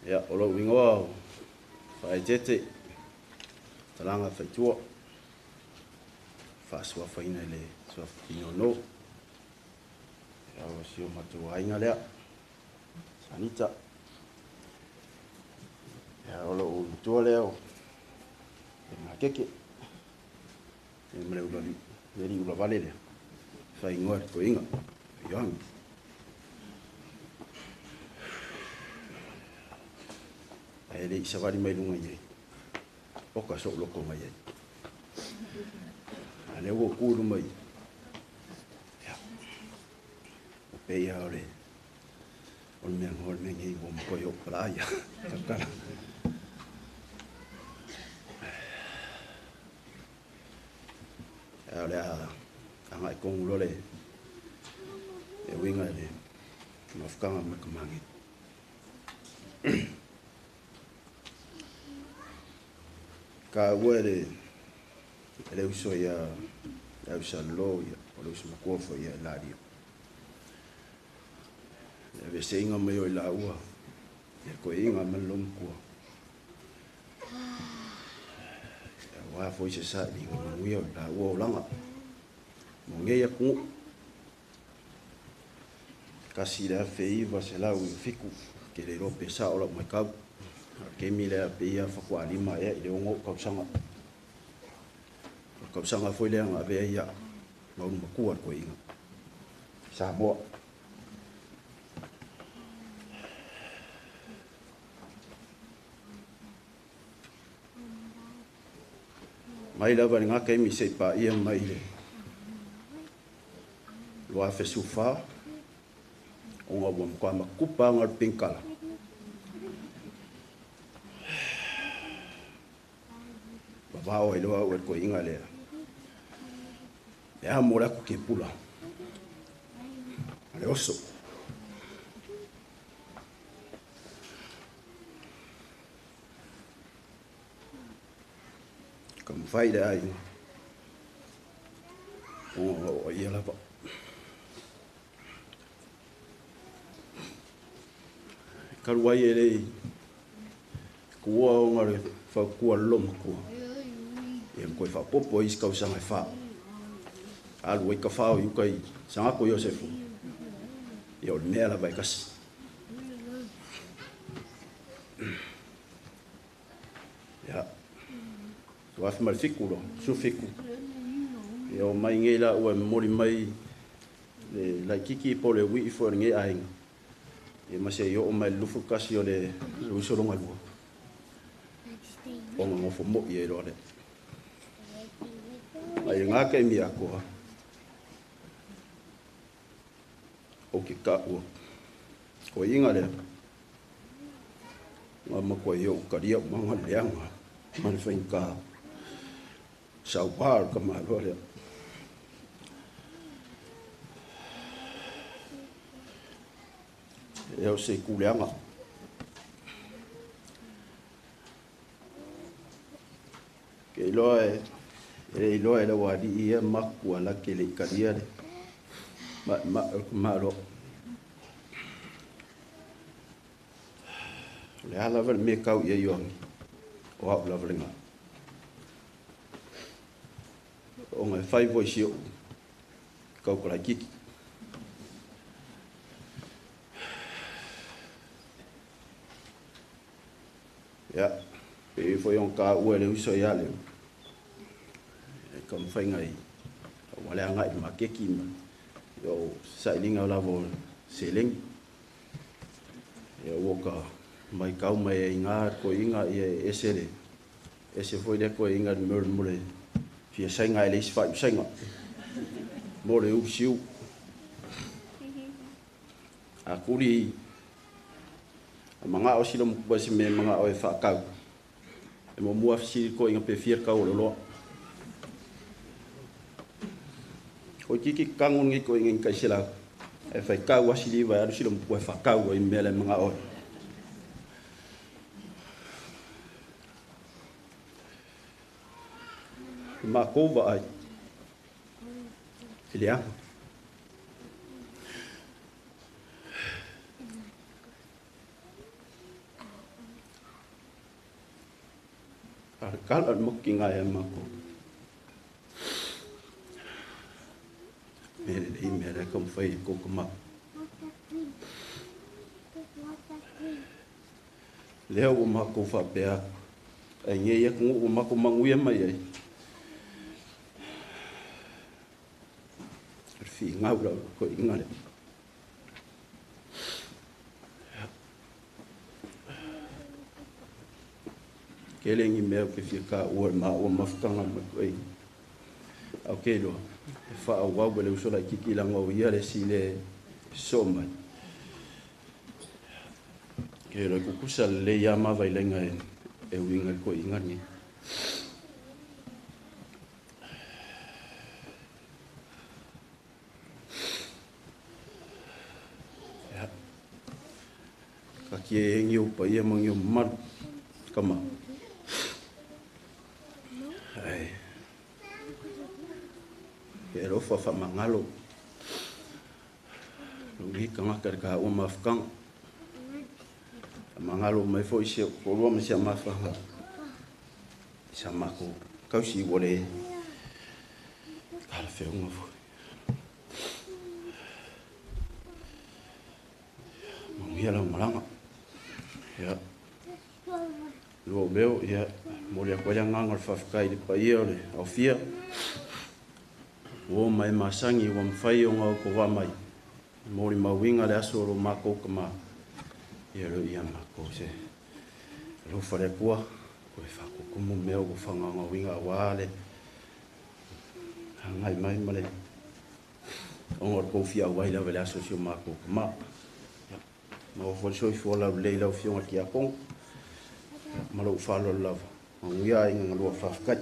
Ia, o lou igoa o Faaeteete, Talaga Faitua, faasuafaina i le suafa Pinono. Ia, o si o matou aiga lea, Sanita. Ia, o lou matua lea o Makeke, ia ma le ula le alii ulavale lea, faaigoa e le toeaina, Ioane. Ae le i savali mai luga i ai, oka sou loko mai ai. A lea ua ou tu i luma i, ia, o pei o le mea o le mea nei ua matua ou palaa ia. Tautala. O le a agai tonu loa le e uiga i le mafutaga ma le kamagi. Ka ua le le uso ia Ausalolo ia, o le uso matua foi ia Lario. Le veseinga mai o i laua, ia koe inga ma le lomatua. Ia foi se sa i nga manuia o laua o langa. Mo ngei aku. Kasi le afe iwa se lau i fiku, ke le rope sa o lau mai kau. Ke mi le ape ia whakua lima ea i le ongo kausanga. O kausanga foi lea ngā vea ia maunu makua koe inga. Samoa. Mai lava le ngā kaimi se i pā ia mai le loa fesu whā, o ngā ua mkoa makupa ngā pinkala. Vavao ai loa ua koe inga lea. E a mo le aku ke pula. A le oso. Ka mwhai le ai. O ia lava. Karuai e lei kua o ngā le whaukua loma kua. Ia mkoe whapopo i skau sanga e wha. Alu ai ka whao i uka i sangako Iosefu. Ia o le mea lava e kasi. Ia. Tuafi ma le fiku lo, su fiku. Ia o mai ngei la ua mori mai le laikiki po le ui fo le ngei ainga. Ia ma se i o mai lufu kasi o le uso longa lua. O ngā ngofo mo i e roa le. Ai ngā kei mi akoa. O ke ka ua. Ko inga lea. Ngā makua i o karia o manga leanga. Mana whainga sau pā ka māloa lea. E o se kuleanga. Ke iloa e e iloa e lau alii ia maku ala ke le ikalia le ma ma malo. O le ala lava le mea kau ia ioangi. O au lava le ngā. O ngai whai voi si o kau ko lai kiki. Ia, pe foi on ka ua le uso ia le. E ka mwhai ngai, wale anga i makeki ma. Yo sailinga o lavo selengi. Ia ua ka mai kau mai e inga ko inga ia ese le. Ese foi le ko inga mur mure. Fia sainga e le isi whai sainga. Mo le usiu. A kuri a manga o silo mukupa si me manga o e whakau. E mo mua whisiri ko inga pe fia kau o le loa. Ko kiki kangun ngi ko inga inga isi lau. E whai kau asili vai aru silo mukupa e whakau o i mele manga o. Ma kova ai. I le anga. Kala le mokiga ia makou. Mea lelei mea la e taumafai ai kou tama. Lea ua matou faapea atu, ai nei atunuu ua matou manuia mai ai, o le finau la o toeaiina lea. Tele ni mea ou te fia taua i le maua mafutaga ma toeaiina. Ae ou te iloa, e faaauau e le uso laitiiti leaga o ia le isi lea e sosoo mai. Ou te iloa e tutusa lelei lava ma vailaina e uiga i le toeaina lenei. Ia, taatia ia ni ou paia ma ni ou mamalu, tama. Ae, e alofa faamagalo lou nei tagata i le taua mafutaga. Faamagalo mai foi si ou toalua ma si a mafuaaga i sa matou tausi ua le talafeauga foi. Manuia lau malaga. Ia, lua ou leo, ia, momoli atu ai le agaga o le faafetai i le paia o le aofia, ua ma e masani ua mafai ona outou mai e molimauina le aso o lo matou tama, ia lo ia matou se alofa le Atua, toe faakutumu mea ua fagaogauina aua le agai mai ma le ona o le tou fia auai lava i le aso o si o matou tama. Ia, maua foi le soifua laulelei i lau Afioga i le Tiakono, ma lou faaaloalo lava. Manuia aiga galua, faafetai.